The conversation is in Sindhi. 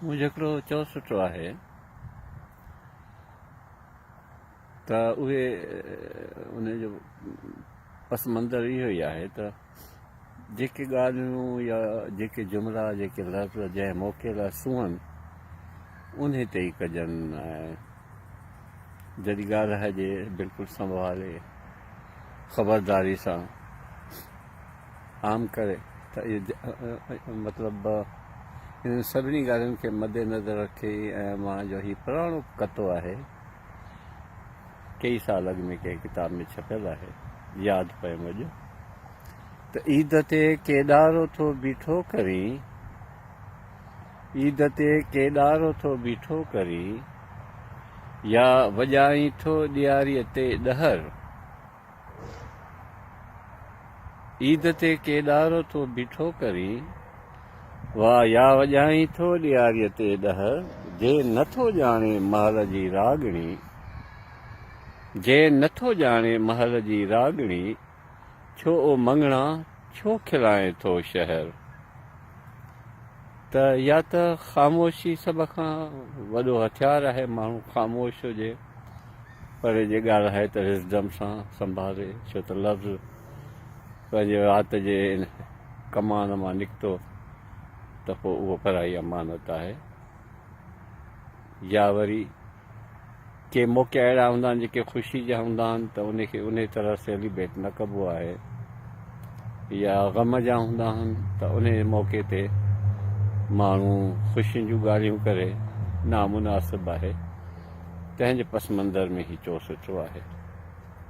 منهنجو هڪڙو چئو سٺو آهي ته اهي ان جو پس منظر اهو ئي آهي ته جيڪي ڳالهيون يا جيڪي جملا جيڪي لفظ جنهن موقعي لاء سونهن انهي تي ئي ڪجن ۽ جڏهن ڳالهائجي بلڪل سنڀالي خبرداري سان عام ڪري ته اهو مطلب انهن سڀني ڳالهين کي مد نظر رکي ۽ مان جو هي پراڻو قطعو آهي ڪيئي سال اڳ ۾ ڪنهن ڪتاب ۾ ڇپيل آهي ياد پيم اڄ ته عيد تي ڪيڏارو ٿو بيٺو ڪرين عيد تي ڪيڏارو ٿو بيٺو ڪرين يا وڄائين ٿو ڏياريء تي ڏهر عيد تي ڪيڏارو ٿو بيٺو ڪرين وا يا وڄائين ٿو ڏياريء تي ڏهر جي نه ٿو ڄاڻي مهل جي راڳڻي جي نه ٿو ڄاڻي مهل جي راڳڻي ڇو او مڱڻا ڇو کلائين ٿو شهر. ته يا ته خاموشي سڀ کان وڏو هٿيار آهي ماڻهو خاموش هجي پر جي ڳالهائي ته وزڊم سان سنڀالي ڇو ته لفظ پنهنجي وات جي ڪمان مان نڪتو ته پوء اهو پرائي امانت آهي يا وري ڪي موقعا اهڙا هوندا آهن جيڪي خوشي جا هوندا آهن ته ان کي انهي طرح سيليبريٽ نه ڪبو آهي يا غم جا هوندا آهن ته انهي موقعي تي ماڻهو خوشين جون ڳالهيون ڪري نامناسب آهي تنهن جي پس منظر ۾ هي چو سٺو آهي.